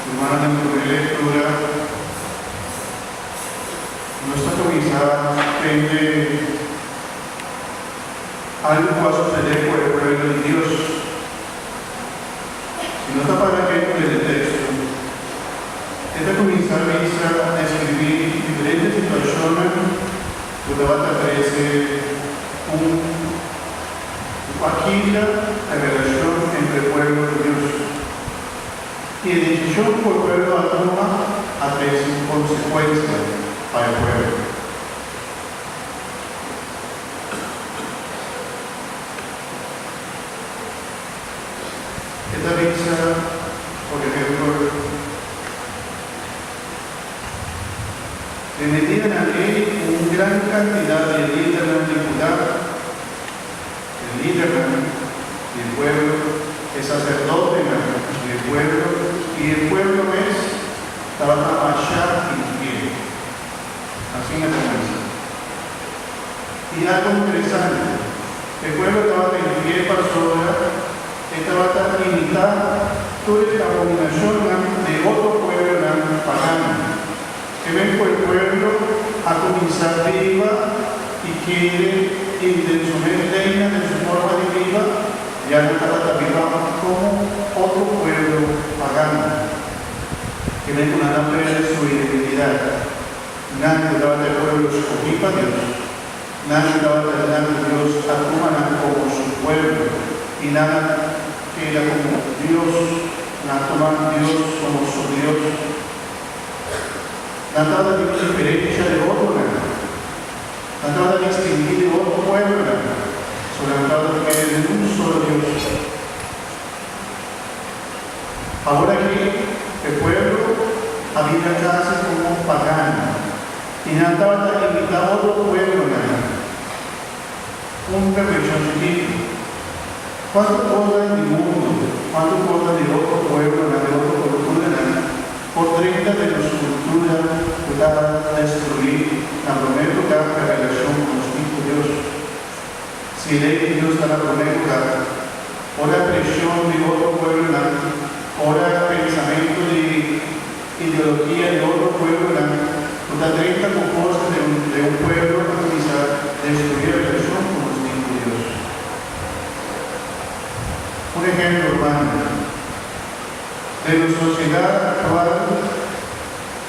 Rumannan, den promé lektura nos ta kuminsá tende algu ku a susedé ku e pueblo di Dios. Si nos ta para ketu den e teksto, e ta kuminsá bisa deskribí diferente situashonnan ku tabata trese un ku a kita e relashon entre e pueblo ku Dios. I e desishon ku e pueblo a tuma a trese un konsekuensia pa e pueblo. E ta bisa, por ehempel, Den e dianan ei un gran kantidat di e lidernan di Judá, e lidernan di e pueblo, e saserdotenan di e pueblo i e pueblo mes tabata masha infiel. Asina kuminsá. I algu interesante, e pueblo tabata infiel pasobra e tabata imitá tur e abominashonnan di otro pueblonan pagano. E men ku e pueblo a kuminsá biba i kere i den su mes leinan, den su forma di biba, ya nan tabata biba komo otro pueblo pagano. E men ku nan a perde su identidat. Nan ku tabata e pueblo skohí pa Dios. Nan ku tabata esnan ku Dios a tuma nan komo su pueblo i nan a keda komo Dios, nan a tuma Dios komo su Dios. Nan tabata tin un diferensha di otronan. Nan tabata distinguí di otro pueblonan, pasobra nan tabata kere den un solo Dios. Awor aki e pueblo a bira kasi komo pagano, i nan tabata imitá otro pueblonan. Un reflekshon chikitu, Kuantu kosnan di mundu, kuantu kosnan di otro pueblonan, di otro kulturanan por drenta den nos kultura ku ta destruí na promé lugá e relashon ku nos tin ku Dios? Si e lei di Dios ta na promé lugá, ora preshon di otro pueblonan, ora pensamentu di ideologia di otro pueblonan ku ta drenta ku forsa den un pueblo a kuminsá destruí e relashon ku nos tin ku Dios. Un ehempel, rumannan. Den nos sosiedat aktual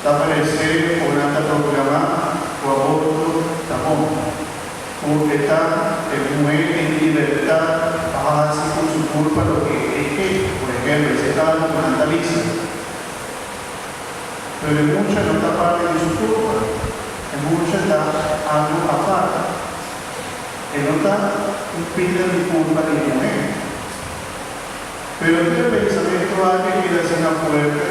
ta paresé ku nan ta proklamá ku aborto ta bon, ku e ta e muhé tin libertat pa hasi ku su kurpa loke e ke, por ehempel, esei ta algu ku nan ta bisa. Pero e mucha no ta parti di su kurpa, e mucha ta algu apart. E no ta un pida di kurpa di e muhé. Pero tur e pensamentu aki a keda asina fuerte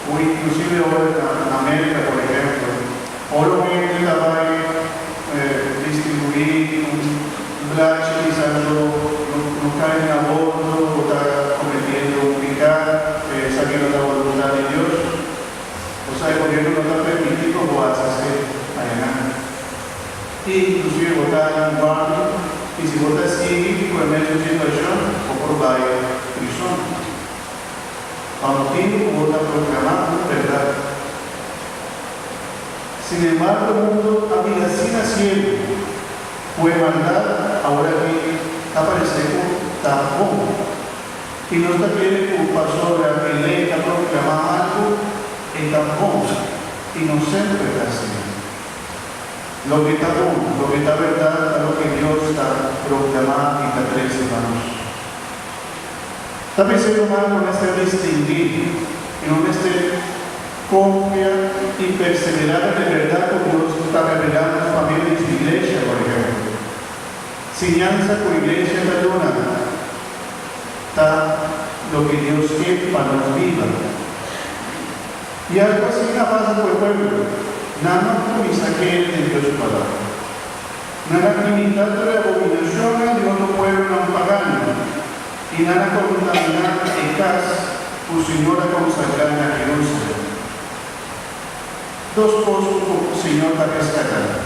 ku inklusive ora na Merka, por ehempel, ora un hende ta bai distribuí un blachi bisando no kai den aborto, bo ta kometiendo un piká, esaki no ta boluntat di Dios. Osea e gobierno no ta permití pa bo hasi esei ayanan. I inklusive bo ta den un barrio i si bo ta sigui ku e mesun situashon bo por bai prison pa motibu ku bo ta proklamá un bèrdat. Sinembargo mundu a bira asina siegu ku e maldat aworakí ta paresé ku ta bon. I nos ta kere ku pasobra e lei ta proklamá algu e ta bon i no semper ta asina. Loke ta bon, loke ta bèrdat ta loke Dios ta proklamá i ta trese pa nos. Ta p'esei ruman no mester distinguí i no mester konfia i perseverá den e bèrdat ku Dios ta revelá nos pa medio di su iglesia, por ehèmpel, siñansa ku iglesia ta duna ta loke Dios ke pa nos biba. I algu asina a pasa ku e pueblo. Nan no a kuminsá kere den Dios su palabra. Nan a imitá tur e abominashonnan di otro pueblonan pagano, i nan a kontaminá e kas ku Señor a konsagrá na Jerusalèm. Dos kos ku Señor ta reskatá,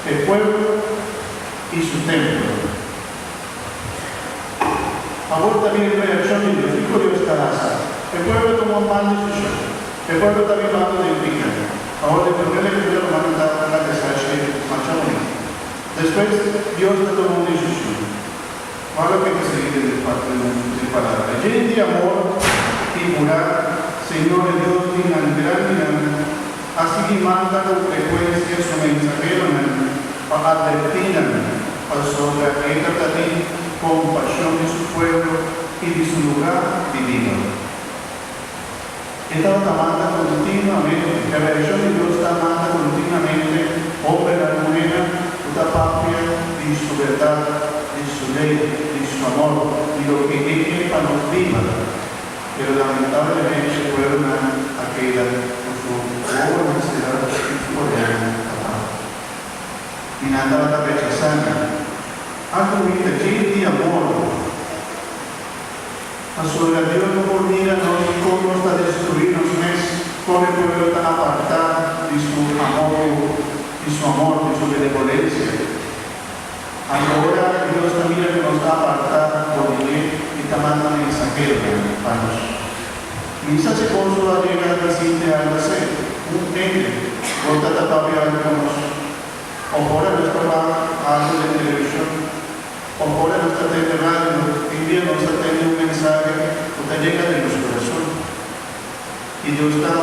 e pueblo i su templo. Awor ta bin e reakshon di Dios. Kiko Dios ta hasi? E pueblo a tuma un mal desishon. E pueblo ta bibando den piká. Awor di promé lektura romano ta laga sa esei masha bonito. Despues Dios ta tuma un desishon. Wak loke ta sigui den e palabra. Yen di amor i purá, Señor e Dios di nan grandinan a sigui manda ku frekuensia su mensaheronan pa atvertí nan pasobra e ta ta tin kompashon di su pueblo i di su lugá di biba. E tabata manda kontinuamente, e reakshon di Dios ta manda kontinuamente hombernan i muhénan ku ta papia di Su bèrdat, di Su lei, di Su amor, di loke E ke pa nos biba. Pero lamentablemente e pueblonan a keda ku su wowonan será i su oreanan tapá. I nan tabata rechasá nan. A kuminda dje di amor. Pasobra Dios no por mira nos kon nos ta destruí nos mes, kon e pueblo ta apartá di su amor, di su amor, di su benevolensia. Anto ora Dios ta mira ku nos ta apartá for di dje, e ta manda mensaheronan pa nos. Misa si boso a yega di sinti algu así, un hende por ta ta papia algu ku nos, òf ora nos ta wak algu den televishon. Of ora nos ta tende radio, tin dia nos ta tende un mensahe ku ta yega den nos kurason. I Dios ta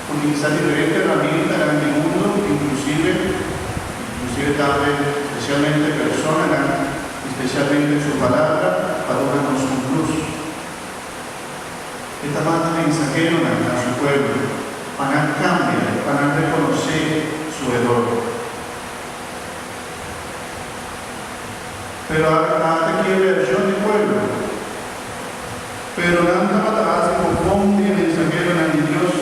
utilisá diferente herramientanan di mundu, inklusive, inklusive tambe spesialmente personanan, i spesialmente Su Palabra, pa duna nos un lus. E ta manda mensaheronan na Su pueblo pa nan kambia, pa nan rekonosé Su eror. Pero ata ki e reaccion di pueblo. Pero nan tabata haci bofon di e mensaheronan di Dios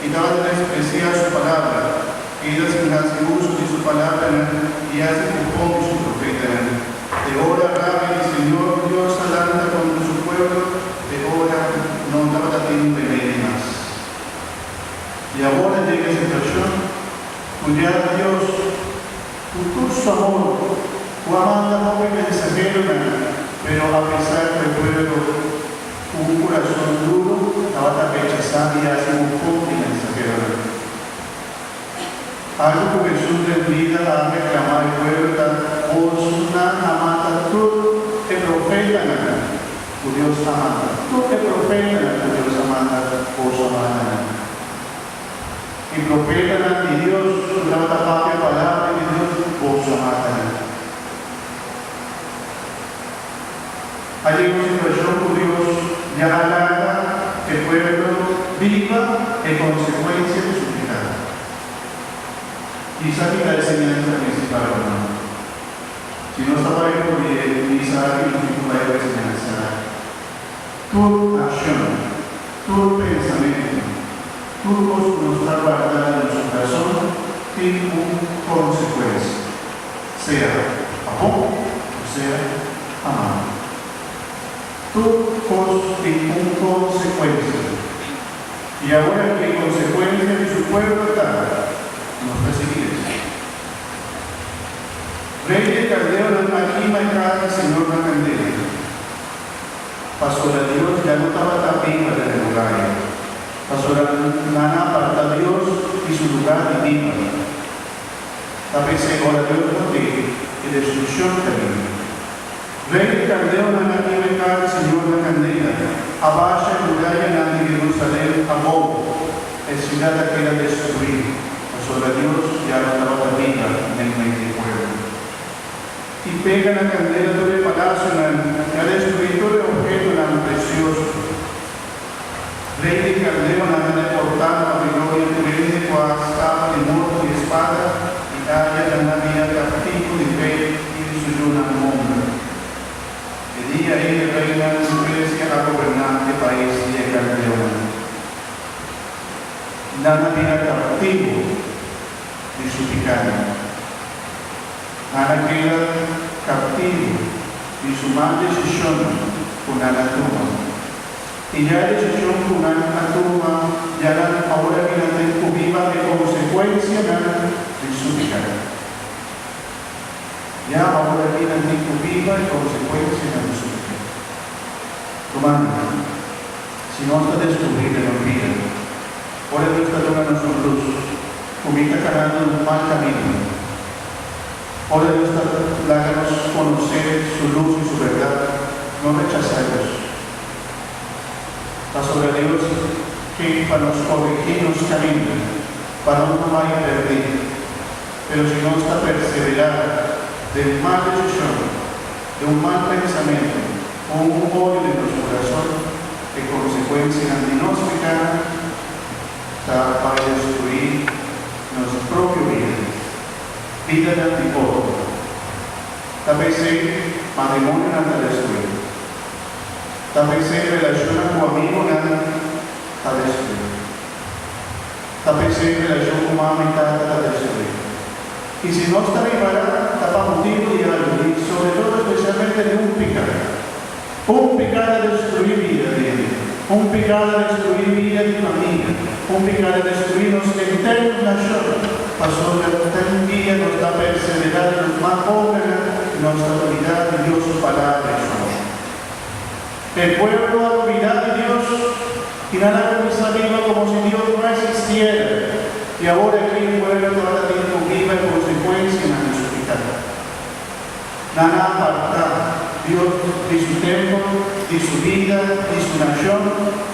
i tabata desprecia su palabra, keda sin haci uso di su palabranan i haci bofon di su profetanan. Te ora rabia di Señor Dios a lanta contra su pueblo, te ora no tabata tin remedi mas. I awor a yega e situacion cu ya Dios Ku tur su amor, ku a manda hopi mensaheronan, pero apesar ku e pueblo ku un kurason duru tabata rechasá i hasi bofon di mensaheronan. Algu ku Hesus den bida a reklamá e pueblo ta, Bosonan a mata tur e profetanan ku Dios a manda, tur e profetanan ku Dios a manda, boso a mata nan. E profetanan di Dios ku tabata papia palabra di Dios, boso a mata nan. A yega un situashon ku Dios ya a laga e pueblo biba e konsekuensia di su piká. Kisa ki ta e señansa prinsipal, ruman? Si nos ta bai for di e misa aki, nos tin ku bai ku e señansa aki. Tur akshon, tur pensamentu, tur kos ku nos ta guarda den nos kurason tin un konsekuensia, sea pa bon o sea pa malu. Tur kos tin un konsekuensia. I awor aki e konsekuensia di su pueblo ta, nos ta sigui esei. Rei di e kaldeonan a kima e kas di Señor na kandela. Pasobra Dios ya no tabata biba den e muraya, pasobra nan a aparta Dios di su lugá di biba. Ta p'esei ora Dios no te, e destrukshon ta bini. Rei di kaldeonan a kima e kas di Señor na kandela, a basha e murayanan di Jerusalèm abou, e siudat a keda destruí, pasobra Dios ya no tabata biba den mei di e pueblo. I pega na kandela tur e palasionan i a destruí tur e ophetonan presioso. Rei di kaldeonan a deportá na Babilonia tur hende ku a skapa di morto di e spada i aya nan a bira kaptibu di rei i di su yunan homber. E dia ei e reinan di Persia a goberná e pais di e kaldeonan. Nan a bira kaptibu di su pikánan. Nan a keda kaptibu di su mal desishonnan ku nan a tuma. I ya e desishon ku nan a tuma ya nan awor a bira ten ku biba e konsekuensianan di su piká. Ya awor aki nan tin ku biba e konsekuensianan di su piká. Rumannan, si nos ta deskubrí den nos bida. Ora Dios ta duna nos un lus ku mi ta kanando un mal kaminda. Ora Dios ta laga nos konosé su lus i su bèrdat, no rechasá Dios. Pasobra Dios ke pa nos korigí nos kaminda, pa nos no bai pèrdí. Pero si nos ta perseverá den mal desishon, den un mal pensamentu o un odio den nos kurason, e konsekuensianan di nos piká ta bai destruí nos propio bida, bidanan di otro. Ta p'esei matrimonionan ta destruí. Ta p'esei relashonnan ku amigunan ta destruí. Ta p'esei relashon ku mama i tata ta destruí. I si nos ta ripará, ta pa motibu di algu, i sobretodo spesialmente di un piká. Un piká ta destruí bida di hende. Un piká ta destruí bida di famia. Un piká ta destruí nos henter nashon. Pasobra ten dia nos ta perseverá den nos mal obranan i nos ta lubidá di Dios su palabra i su amor. E pueblo a lubidá di Dios i nan a kuminsá biba komo si Dios no a existiera. I awor aki e pueblo tabata tin ku biba e konsekuensianan di su piká. Nan a apartá Dios di su tempel, di su bida, di su nashon,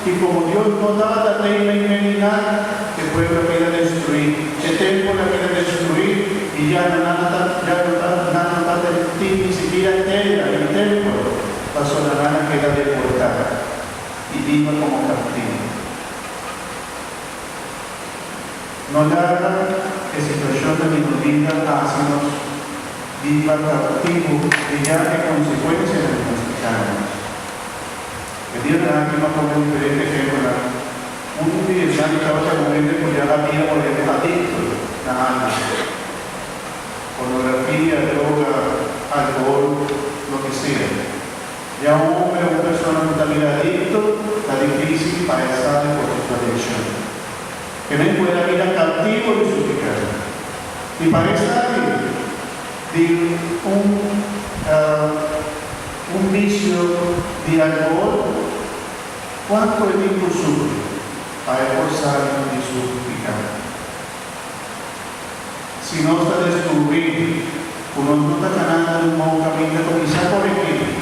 i komo Dios no tabata tei meimei di nan, e pueblo a keda destruí, e tempel a keda destruí, i ya no nan ta ya no ta nan no ta tin ni sikiera tera ni tempel, pasobra nan a keda deportá i biba komo kaptivo. No laga e situashonnan di nos bida hasi nos biba kaptivo di ya e konsekuensianan di nos pekadonan. E dianan aki m'a pone diferente ehempelnan. Un di esnan tabata un hende ku ya a bira bolbe adikto na algu, pornografia, droga, alkohol, loke sea. Ya un homber o un persona ku ta bira adikto, ta difísil pa e sali for di su adikshon. E men ku el a bira kaptivo di su piká. I pa e sali di un un bisio di alkohol, kuantu e tin ku sufri pa e por sali di su piká? Si nos ta deskubrí ku nos no ta kanando di un bon kaminda, kuminsá koregí,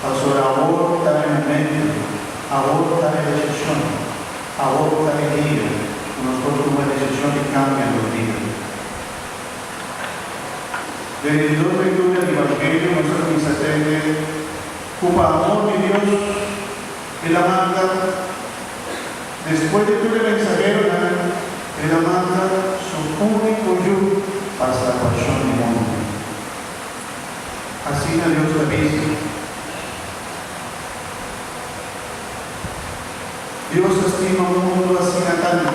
pasobra awor ta e momentu, awor ta e desishon, awor ta e dia ku nos por tuma e desishon di kambia nos bida. Den e di dos lektura di Evangelio nos ta kuminsá tende ku pa amor di Dios El a manda. Despues di tur e mensaheronan, el a manda su úniko Yu pa salbashon di mundu. Asina Dios ta bisa. Dios a stima mundu asina tantu,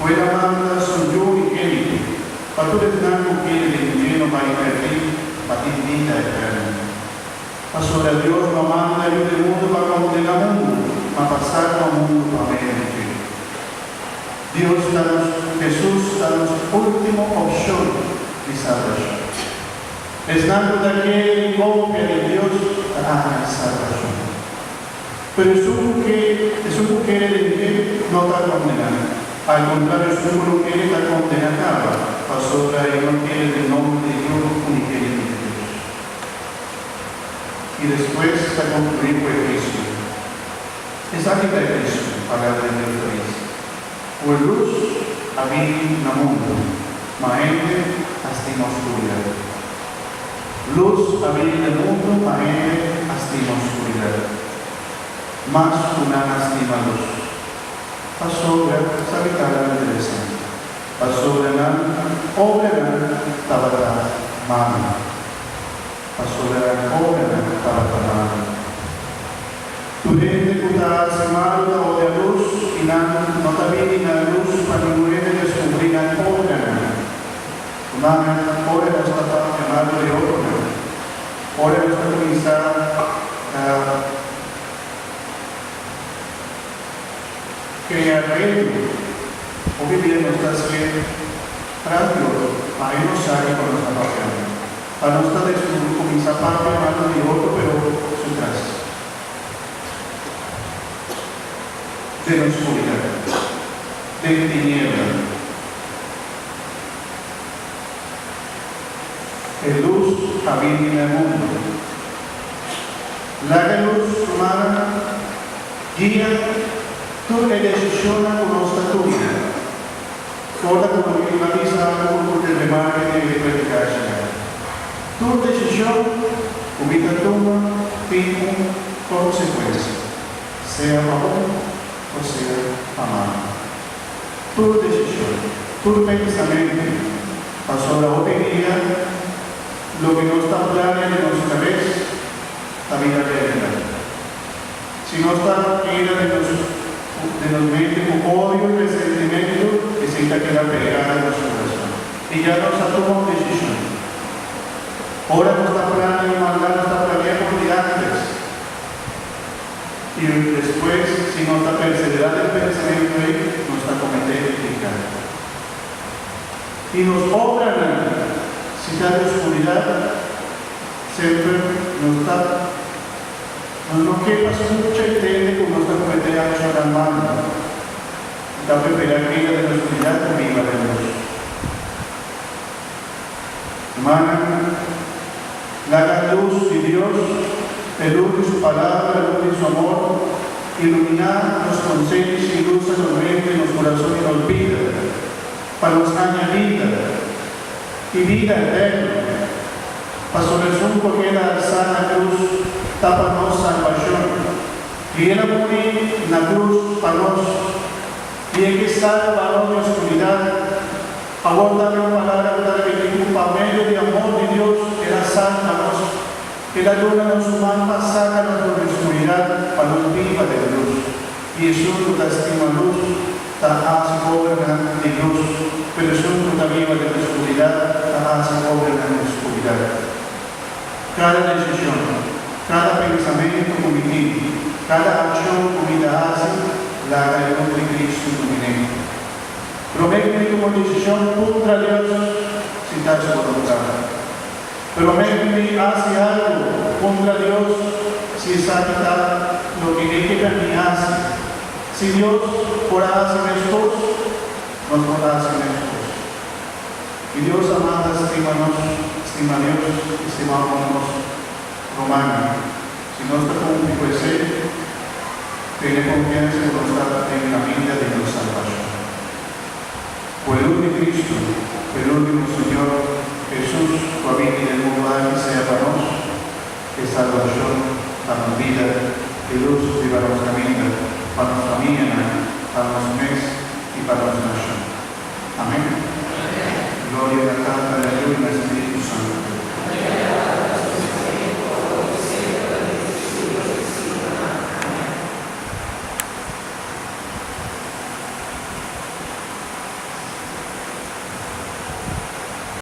ku el a manda su Yu unigénito, pa tur esnan ku kere den dje no bai pèrdí, ma tin bida eterno. Pasobra Dios no manda Yu di mundu pa kondena mundu, ma pa salba mundu pa medio di dje. Dios ta nos, Hesus ta nos último opshon di salbashon. Esnan ku ta kere i konfia den Dios ta haña salbashon. Pero esun ku ke, esun ku kere den dje no ta kondená. Al kontrario, esun ku no kere ta kondená kaba, pasobra e no kere den nomber di Yu unigénito di Dios. I despues ta konkluí ku e huisio. Esaki ta e huisio, Palabra di Dios ta bisa, Ku e lus a bini na mundu, ma hende a stima oskuridat. Lus a bini na mundu, ma hende a stima oskuridat mas ku nan a stima lus, pasobra sa bital interesante, pasobra nan obranan tabata malu. Pasobra nan obranan tabata malu. Tur hende ku ta hasi malu ta odia lus, i nan no ta bini na lus pa ningun hende deskubrí nan obranan. Rumannan, ora nos ta papia malu di otronan, ora nos ta kuminsá krea redu, hopi bia nos ta hasié tras di otro, pa e no sa kiko nos ta papiando. Pa nos ta descubri cuminsa papia malo di otro pero su tras den oscuridad. den tiniebla. E lus a bini na e mundu. Laga e lus, rumannan, guia tur e desishonnan ku nos ta tuma. Ora ku bo riba bisa algu ku ta remarke den e predikashon. Tur desishon ku mi ta tuma tin un konsekuensia, sea pa bon o sea pa malu. Tur desishon, tur pensamentu, pasobra hopi dia loke nos ta plania den nos kabes ta bira realidat. Si nos ta keda den nos den nos mente ku odio i resentimentu, esei ta keda pegá den nos kurason. I ya nos a tuma un desishon. Ora nos ta plania un maldat, nos ta plani'é for di ántes. I despues, si nos ta perseverá den pensamentu ei, nos ta kometé piká. I nos obranan, si ta di oskuridat, semper nos ta. Nos no ke pa skucha i tende ku nos ta kometé akshonnan malu i ta preferá keda den oskuridat ku biba den lus. Rumannan, laga lus di Dios, e lus di Su Palabra, e lus di Su amor, iluminá nos konsenshi i lusa nos mente, nos kurason i nos bida, pa nos haña bida i bida eterno. Pasobra esun ku a keda alsá na krus ta pa nos salbashon, i el a muri na krus pa nos, i e ke salba nos di oskuridat. Awor tambe un palabra ku ta repetí ku pa medio di amor di Dios el a salba nos. El a duna nos su man pa saka nos for di oskuridat pa nos biba den lus. I esun ku ta stima lus ta hasi obranan di lus, pero esun ku ta biba den oskuridat ta hasi obranan di oskuridat. Kada desishon, kada pensamentu ku mi tin, kada akshon ku mi ta hasi, laga e lus di Kristu ilumin'é. Promé ku mi tuma un desishon, puntra Dios si ta su boluntat. Promé ku mi hasi algu, puntra Dios si esaki ta loke E ke pa mi hasi. Si Dios por a hasi meskos, nos por hasi meskos. I Dios a manda stima nos, stima Dios i stima nos rumannan. Si nos ta kumpli ku esei, tene konfiansa ku nos ta den kaminda di nos salbashon. Ku e lus di Cristo, e lus di nos Señor Jesus ku a bini den mundu aki sea pa nos e salbashon, pa nos bida, e lus riba nos kaminda, pa nos famianan, pa nos mes i pa nos nashon. Amen. Gloria na Tata, na Yu i na Spiritu Santu.